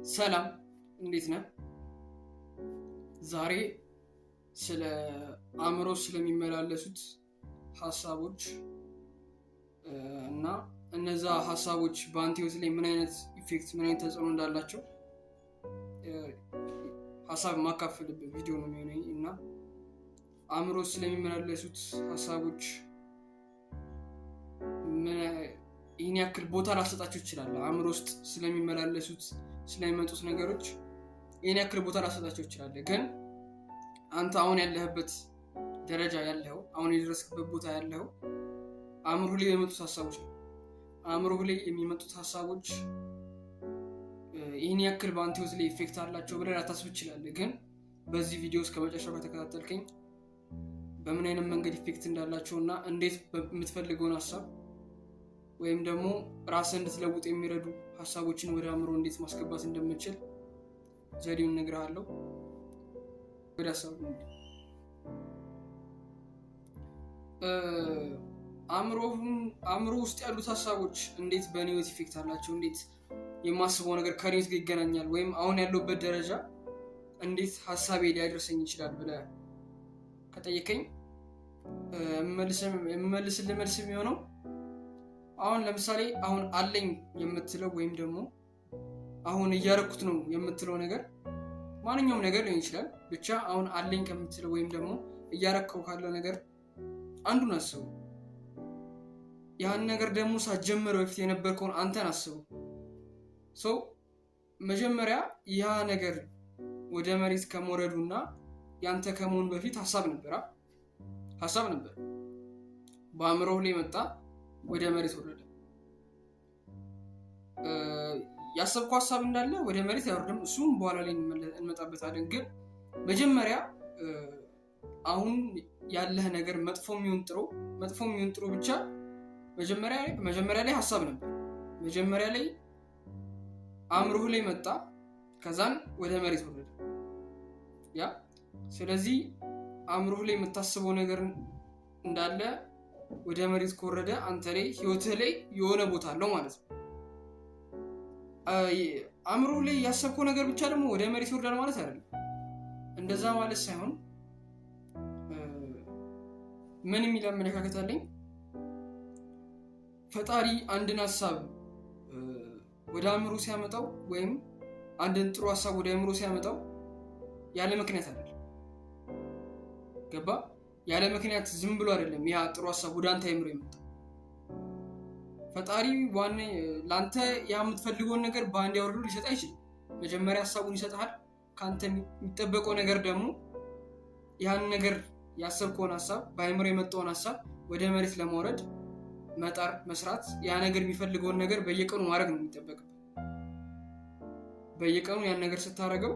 ሰላም፣ እንዴት ነህ? ዛሬ ስለ አእምሮ ስለሚመላለሱት ሀሳቦች እና እነዛ ሀሳቦች በአንተ ህይወት ላይ ምን አይነት effect፣ ምን አይነት ተጽዕኖ እንዳላቸው ሀሳብ የማካፍልበት ቪዲዮ ነው የሚሆነኝ። እና አእምሮ ስለሚመላለሱት ሀሳቦች ይህን ያክል ቦታ ላሰጣቸው ይችላል። አእምሮ ውስጥ ስለሚመላለሱት፣ ስለሚመጡት ነገሮች ይህን ያክል ቦታ ላሰጣቸው ይችላል። ግን አንተ አሁን ያለህበት ደረጃ ያለው፣ አሁን የደረስክበት ቦታ ያለው አእምሮ ላይ የሚመጡት ሀሳቦች ነው። አእምሮ ላይ የሚመጡት ሀሳቦች ይህን ያክል በአንተ ህይወት ላይ effect አላቸው ብለህ ላታስብ ትችላለህ። ግን በዚህ ቪዲዮ እስከ መጨረሻው ከተከታተልከኝ በምን አይነት መንገድ effect እንዳላቸው እና እንዴት የምትፈልገውን ሀሳብ ወይም ደግሞ ራስህን እንድትለውጥ የሚረዱ ሀሳቦችን ወደ አእምሮ እንዴት ማስገባት እንደምችል ዘዴውን እነግርሃለሁ። ወደ ሀሳቡ። አእምሮ ውስጥ ያሉት ሀሳቦች እንዴት በእኔ ህይወት effect አላቸው፣ እንዴት የማስበው ነገር ከኔ ህይወት ጋር ይገናኛል፣ ወይም አሁን ያለሁበት ደረጃ እንዴት ሀሳቤ ሊያደርሰኝ ይችላል ብለህ ከጠየቀኝ የምመልስልህ መልስ የሚሆነው አሁን ለምሳሌ አሁን አለኝ የምትለው ወይም ደግሞ አሁን እያረኩት ነው የምትለው ነገር ማንኛውም ነገር ሊሆን ይችላል። ብቻ አሁን አለኝ ከምትለው ወይም ደግሞ እያረከው ካለው ነገር አንዱን አስበው። ያን ነገር ደግሞ ሳትጀምረው በፊት የነበርከውን አንተን አስበው። So መጀመሪያ ያ ነገር ወደ መሬት ከመውረዱና ያንተ ከመሆኑ በፊት ሀሳብ ነበር። ሀሳብ ነበር። በአእምሮህ ላይ መጣ፣ ወደ መሬት ወረደ። ያሰብከው ሀሳብ እንዳለ ወደ መሬት አይወርድም። እሱም በኋላ ላይ እንመጣበታለን። ግን መጀመሪያ አሁን ያለህ ነገር መጥፎ የሚሆን ጥሩ ብቻ መጀመሪያ ላይ ሀሳብ ነበር። መጀመሪያ ላይ አእምሮህ ላይ መጣ፣ ከዛን ወደ መሬት ወረደ። Yeah፣ ስለዚህ አእምሮህ ላይ የምታስበው ነገር እንዳለ ወደ መሬት ከወረደ አንተ ላይ፣ ህይወትህ ላይ የሆነ ቦታ አለው ማለት ነው። አእምሮህ ላይ ያሰብከው ነገር ብቻ ደግሞ ወደ መሬት ይወርዳል ማለት አይደለም። እንደዛ ማለት ሳይሆን ምን የሚል አመለካከት አለኝ? ፈጣሪ አንድን ሀሳብ ወደ አእምሮ ሲያመጣው ወይም አንድን ጥሩ ሀሳብ ወደ አእምሮ ሲያመጣው ያለ ምክንያት አይደለም። ገባ? ያለ ምክንያት ዝም ብሎ አይደለም ያ ጥሩ ሀሳብ ወደ አንተ አእምሮ የመጣው። ፈጣሪ ዋና ለአንተ ያ የምትፈልገውን ነገር በአንድ ያወርዶ ሊሰጥ አይችልም። መጀመሪያ ሀሳቡን ይሰጥሃል። ከአንተ የሚጠበቀው ነገር ደግሞ ያን ነገር፣ ያሰብከውን ሀሳብ፣ በአእምሮ የመጣውን ሀሳብ ወደ መሬት ለማውረድ መጣር፣ መስራት፣ ያ ነገር የሚፈልገውን ነገር በየቀኑ ማድረግ ነው የሚጠበቅብህ። በየቀኑ ያን ነገር ስታደርገው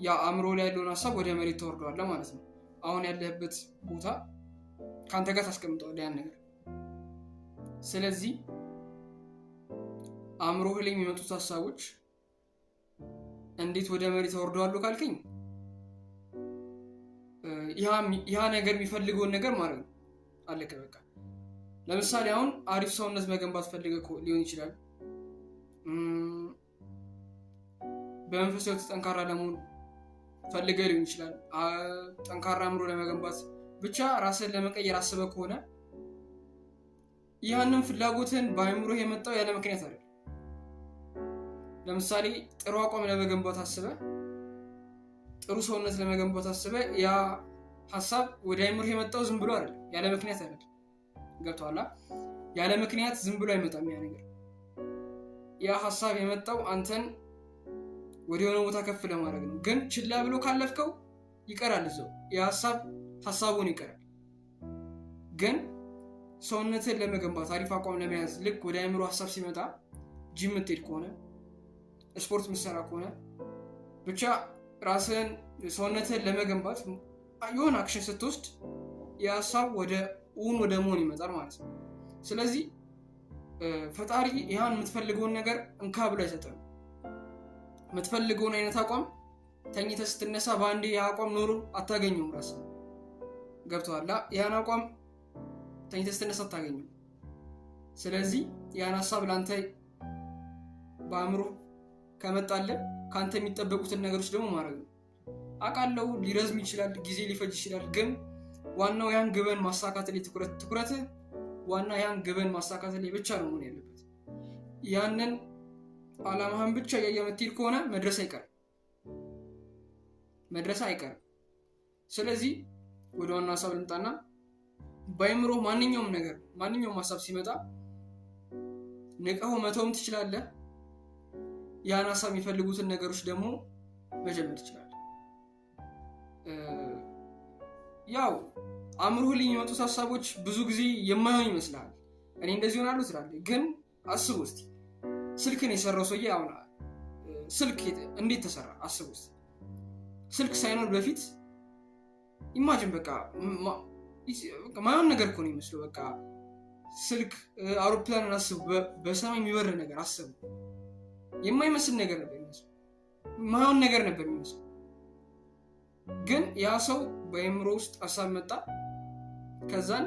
ያ አእምሮ ላይ ያለውን ሀሳብ ወደ መሬት ተወርደዋለህ ማለት ነው። አሁን ያለህበት ቦታ ከአንተ ጋር ታስቀምጠዋለህ ያን ነገር። ስለዚህ አእምሮህ ላይ የሚመጡት ሀሳቦች እንዴት ወደ መሬት አወርደዋለሁ ካልከኝ ያ ነገር የሚፈልገውን ነገር ማድረግ ነው። አለቀ በቃ። ለምሳሌ አሁን አሪፍ ሰውነት መገንባት ፈልገህ ሊሆን ይችላል። በመንፈሳዊ ሕይወት ጠንካራ ለመሆን ፈልገህ ሊሆን ይችላል። ጠንካራ አእምሮ ለመገንባት፣ ብቻ ራስን ለመቀየር አስበህ ከሆነ ያንን ፍላጎትን በአእምሮህ የመጣው ያለ ምክንያት አይደለም። ለምሳሌ ጥሩ አቋም ለመገንባት አስበህ፣ ጥሩ ሰውነት ለመገንባት አስበህ ያ ሀሳብ ወደ አእምሮህ የመጣው ዝም ብሎ አይደለም፣ ያለ ምክንያት አይደለም። ገብቶሃል? ያለ ምክንያት ዝም ብሎ አይመጣም ያ ነገር። ያ ሀሳብ የመጣው አንተን ወደ የሆነ ቦታ ከፍ ለማድረግ ነው። ግን ችላ ብሎ ካለፍከው ይቀራል እዛው። ያ ሀሳብ ሀሳቡን ይቀራል። ግን ሰውነትን ለመገንባት፣ አሪፍ አቋም ለመያዝ ልክ ወደ አእምሮ ሀሳብ ሲመጣ ጂም የምትሄድ ከሆነ፣ ስፖርት የምትሰራ ከሆነ፣ ብቻ ራስህን ሰውነትህን ለመገንባት የሆነ action ስትወስድ የሀሳብ ወደ እውን ወደ መሆን ይመጣል ማለት ነው። ስለዚህ ፈጣሪ ያን የምትፈልገውን ነገር እንካ ብሎ አይሰጥም። የምትፈልገውን አይነት አቋም ተኝተህ ስትነሳ በአንዴ ያ አቋም ኖሮ አታገኘውም። ራስህ ገብቶሃል? ያን አቋም ተኝተህ ስትነሳ አታገኘውም። ስለዚህ ያን ሀሳብ ለአንተ በአእምሮ ከመጣልህ ከአንተ የሚጠበቁትን ነገሮች ደግሞ ማድረግ ነው። አውቃለሁ ሊረዝም ይችላል፣ ጊዜ ሊፈጅ ይችላል። ግን ዋናው ያን ግብን ማሳካት ላይ ትኩረትህ ዋና ያን ግብን ማሳካት ላይ ብቻ ነው መሆን ያለበት። ያንን አላማህን ብቻ እያየህ የምትሄድ ከሆነ መድረስ አይቀርም መድረስ አይቀርም። ስለዚህ ወደ ዋና ሀሳብ ልምጣና በአይምሮ ማንኛውም ነገር ማንኛውም ሀሳብ ሲመጣ ንቀኸው መተውም ትችላለህ። ያን ሀሳብ የሚፈልጉትን ነገሮች ደግሞ መጀመር ትችላለህ። ያው አእምሮህ ላይ የሚመጡት ሀሳቦች ብዙ ጊዜ የማይሆን ይመስልሃል። እኔ እንደዚህ ሆናለሁ ትላለህ። ግን አስብ እስቲ ስልክን የሰራው ሰውዬ አሁን ስልክ እንዴት ተሰራ? አስብ እስቲ ስልክ ሳይኖር በፊት imagine፣ በቃ ማይሆን ነገር እኮ ነው የሚመስለው። በቃ ስልክ፣ አውሮፕላንን አስቡ፣ በሰማይ የሚበር ነገር አስቡ። የማይመስል ነገር ነበር የሚመስለው፣ ማይሆን ነገር ነበር የሚመስለው። ግን ያ ሰው በአእምሮ ውስጥ ሀሳብ መጣ። ከዛን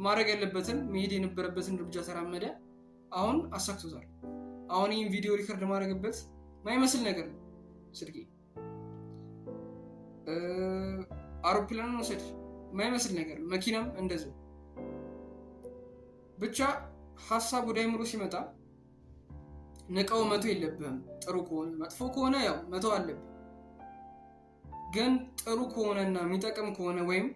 ማድረግ ያለበትን መሄድ የነበረበትን እርምጃ ተራመደ። አሁን አሳክቶታል። አሁን ይህን ቪዲዮ record ማድረግበት ማይመስል ነገር ነው ስልኬ። አውሮፕላንን ውሰድ፣ የማይመስል ነገር ነው። መኪናም እንደዚሁ። ብቻ ሀሳብ ወደ አይምሮ ሲመጣ ንቀው መተው የለብህም። ጥሩ ከሆነ፣ መጥፎ ከሆነ ያው መተው አለብህ። ግን ጥሩ ከሆነና የሚጠቅም ከሆነ ወይም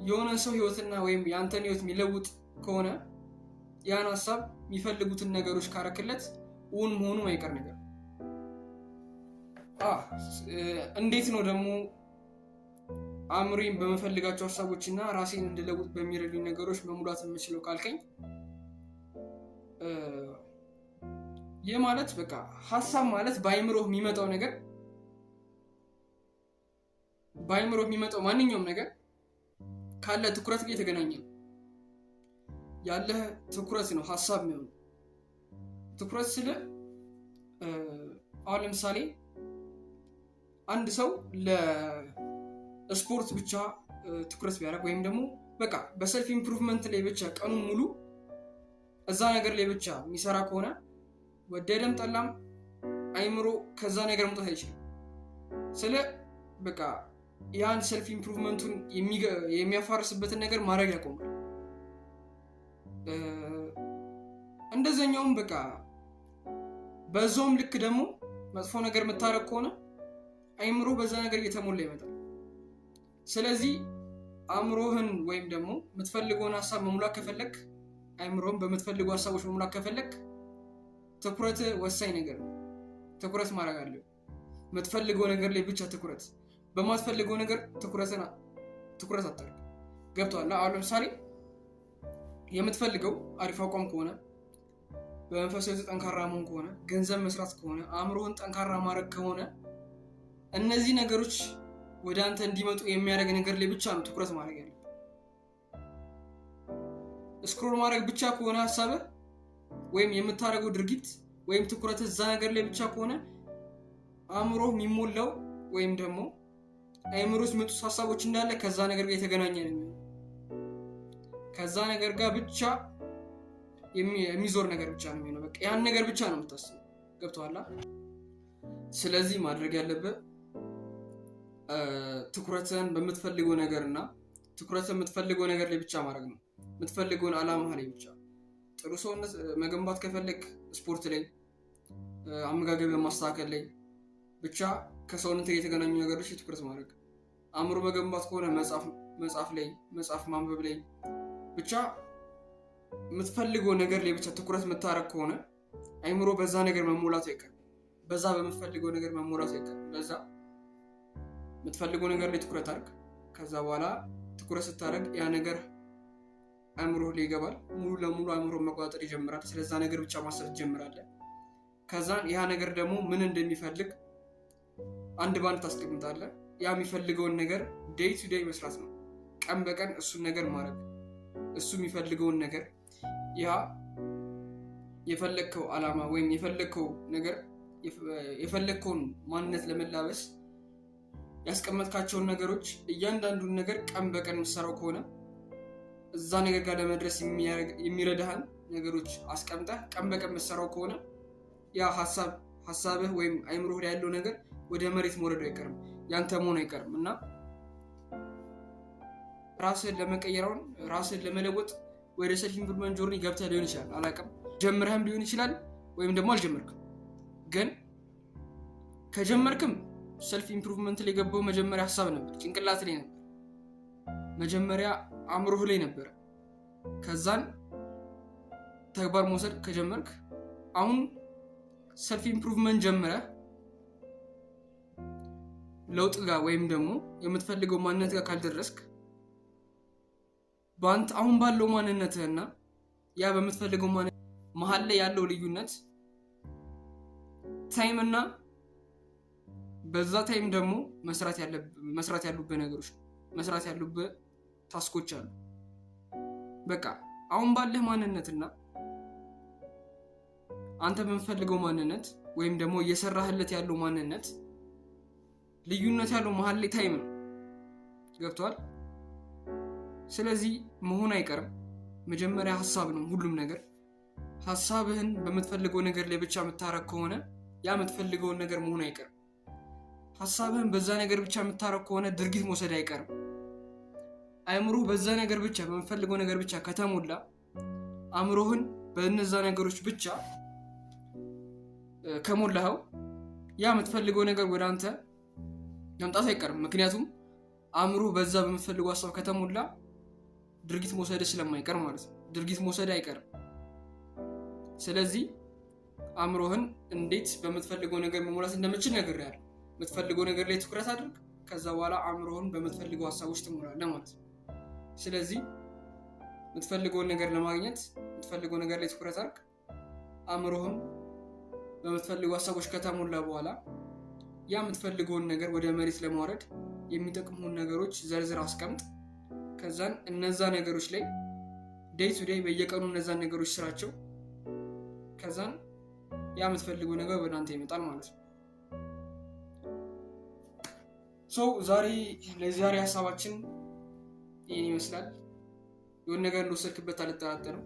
የሆነ ሰው ህይወትና ወይም የአንተን ህይወት የሚለውጥ ከሆነ ያን ሀሳብ የሚፈልጉትን ነገሮች ካረክለት እውን መሆኑ አይቀር ነገር። እንዴት ነው ደግሞ አእምሮዬን በምፈልጋቸው ሀሳቦች እና ራሴን እንድለውጥ በሚረዱኝ ነገሮች መሙላት የምችለው ካልከኝ፣ ይህ ማለት በቃ ሀሳብ ማለት በአይምሮህ የሚመጣው ነገር፣ በአይምሮህ የሚመጣው ማንኛውም ነገር ካለ ትኩረት ጋር የተገናኘ ነው። ያለህ ትኩረት ነው ሀሳብ የሚሆነው። ትኩረት ስለ አሁን ለምሳሌ አንድ ሰው ለስፖርት ብቻ ትኩረት ቢያደርግ ወይም ደግሞ በቃ በ self improvement ላይ ብቻ ቀኑን ሙሉ እዛ ነገር ላይ ብቻ የሚሰራ ከሆነ ወደደም ጠላም አይምሮ ከዛ ነገር መውጣት አይችልም። ስለ በቃ ያን self improvement ኡን የሚያፋርስበትን ነገር ማድረግ ያቆማል። እንደዛኛውም በቃ በዛውም ልክ ደግሞ መጥፎ ነገር የምታደርግ ከሆነ አይምሮ በዛ ነገር እየተሞላ ይመጣል። ስለዚህ አእምሮህን ወይም ደግሞ የምትፈልገውን ሀሳብ መሙላት ከፈለግ፣ አይምሮህን በምትፈልገው ሀሳቦች መሙላት ከፈለግ ትኩረት ወሳኝ ነገር ነው። ትኩረት ማድረግ አለብህ። የምትፈልገው ነገር ላይ ብቻ ትኩረት፣ በማትፈልገው ነገር ትኩረት አታድርግ። ገብቶሃል? አሁን ለምሳሌ የምትፈልገው አሪፍ አቋም ከሆነ፣ በመንፈሳዊ ጠንካራ መሆን ከሆነ፣ ገንዘብ መስራት ከሆነ፣ አእምሮህን ጠንካራ ማድረግ ከሆነ እነዚህ ነገሮች ወደ አንተ እንዲመጡ የሚያደርግ ነገር ላይ ብቻ ነው ትኩረት ማድረግ ያለብህ። Scroll ማድረግ ብቻ ከሆነ ሀሳብህ ወይም የምታደርገው ድርጊት ወይም ትኩረት እዛ ነገር ላይ ብቻ ከሆነ አእምሮህ የሚሞላው ወይም ደግሞ አእምሮ ውስጥ የሚመጡት ሀሳቦች እንዳለ ከዛ ነገር ጋር የተገናኘ ነው የሚሆነው። ከዛ ነገር ጋር ብቻ የሚዞር ነገር ብቻ ነው የሚሆነው። በቃ ያን ነገር ብቻ ነው የምታስበው። ገብቶሃል? ስለዚህ ማድረግ ያለብህ ትኩረትህን በምትፈልገው ነገር እና ትኩረት የምትፈልገው ነገር ላይ ብቻ ማድረግ ነው። የምትፈልገውን አላማ ላይ ብቻ። ጥሩ ሰውነት መገንባት ከፈለግ ስፖርት ላይ፣ አመጋገብ ማስተካከል ላይ፣ ብቻ ከሰውነት ጋር የተገናኙ ነገሮች ላይ ትኩረት ማድረግ። አእምሮ መገንባት ከሆነ መጽሐፍ ላይ፣ መጽሐፍ ማንበብ ላይ፣ ብቻ የምትፈልገው ነገር ላይ ብቻ ትኩረት የምታደርግ ከሆነ አይምሮ በዛ ነገር መሞላቱ አይቀርም። በዛ በምትፈልገው ነገር መሞላቱ አይቀርም። በዛ የምትፈልገው ነገር ላይ ትኩረት አድርግ። ከዛ በኋላ ትኩረት ስታደርግ ያ ነገር አእምሮ ላይ ይገባል። ሙሉ ለሙሉ አእምሮ መቆጣጠር ይጀምራል። ስለዛ ነገር ብቻ ማሰብ ትጀምራለህ። ከዛን ያ ነገር ደግሞ ምን እንደሚፈልግ አንድ ባንድ ታስቀምጣለህ። ያ የሚፈልገውን ነገር day to day መስራት ነው። ቀን በቀን እሱን ነገር ማድረግ፣ እሱ የሚፈልገውን ነገር፣ ያ የፈለግከው አላማ ወይም የፈለግከው ነገር፣ የፈለግከውን ማንነት ለመላበስ ያስቀመጥካቸውን ነገሮች እያንዳንዱን ነገር ቀን በቀን የምትሰራው ከሆነ፣ እዛ ነገር ጋር ለመድረስ የሚረዳህን ነገሮች አስቀምጠህ ቀን በቀን የምትሰራው ከሆነ ያ ሀሳብ ሀሳብህ ወይም አይምሮህ ላይ ያለው ነገር ወደ መሬት መውረዱ አይቀርም፣ ያንተ መሆኑ አይቀርም። እና ራስህን ለመቀየር፣ አሁን ራስህን ለመለወጥ ወደ self improvement journey ገብተህ ሊሆን ይችላል፣ አላውቅም። ጀምረህም ሊሆን ይችላል ወይም ደግሞ አልጀመርክም። ግን ከጀመርክም self improvement ላይ የገባው መጀመሪያ ሀሳብ ነበር፣ ጭንቅላት ላይ ነበር፣ መጀመሪያ አእምሮህ ላይ ነበረ። ከዛን ተግባር መውሰድ ከጀመርክ፣ አሁን self improvement ጀምረህ ለውጥ ጋር ወይም ደግሞ የምትፈልገው ማንነት ጋር ካልደረስክ፣ በአንተ አሁን ባለው ማንነትህና ያ በምትፈልገው ማንነት መሀል ላይ ያለው ልዩነት time እና በዛ time ደግሞ መስራት ያሉብህ ነገሮች፣ መስራት ያሉብህ task ኦች አሉ። በቃ አሁን ባለህ ማንነትና አንተ በምትፈልገው ማንነት ወይም ደግሞ እየሰራህለት ያለው ማንነት ልዩነት ያለው መሀል ላይ time ነው። ገብቶሃል? ስለዚህ መሆን አይቀርም። መጀመሪያ ሀሳብ ነው ሁሉም ነገር። ሀሳብህን በምትፈልገው ነገር ላይ ብቻ የምታረግ ከሆነ ያ የምትፈልገውን ነገር መሆን አይቀርም። ሀሳብህን በዛ ነገር ብቻ የምታረግ ከሆነ ድርጊት መውሰድ አይቀርም። አእምሮህ በዛ ነገር ብቻ፣ በምትፈልገው ነገር ብቻ ከተሞላ፣ አእምሮህን በእነዛ ነገሮች ብቻ ከሞላኸው ያ የምትፈልገው ነገር ወደ አንተ መምጣቱ አይቀርም። ምክንያቱም አእምሮህ በዛ በምትፈልገው ሀሳብ ከተሞላ ድርጊት መውሰድ ስለማይቀር ማለት ነው። ድርጊት መውሰድ አይቀርም። ስለዚህ አእምሮህን እንዴት በምትፈልገው ነገር መሙላት እንደምትችል ነግሬሃለሁ። የምትፈልገው ነገር ላይ ትኩረት አድርግ። ከዛ በኋላ አእምሮህን በምትፈልገው ሀሳቦች ትሞላለህ ማለት ነው። ስለዚህ የምትፈልገውን ነገር ለማግኘት የምትፈልገው ነገር ላይ ትኩረት አድርግ። አእምሮህም በምትፈልገው ሀሳቦች ከተሞላ በኋላ ያ የምትፈልገውን ነገር ወደ መሬት ለማውረድ የሚጠቅሙህን ነገሮች ዘርዝር አስቀምጥ። ከዛን እነዛ ነገሮች ላይ day to day በየቀኑ እነዛን ነገሮች ስራቸው። ከዛን ያ የምትፈልገው ነገር ወደ አንተ ይመጣል ማለት ነው። So ዛሬ ለዛሬ ሀሳባችን ይህን ይመስላል። የሆነ ነገር እንደወሰድክበት አልጠራጠርም።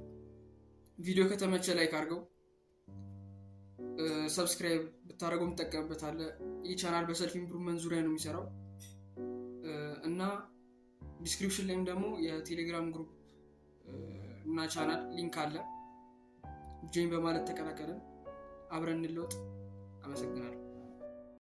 ቪዲዮ ከተመቸ like አድርገው፣ subscribe ብታደርገው ትጠቀምበታለህ። ይህ ቻናል በ self improvement ዙሪያ ነው የሚሰራው እና description ላይም ደግሞ የቴሌግራም group እና channel link አለ። Join በማለት ተቀላቀለን፣ አብረን እንለወጥ። አመሰግናለሁ።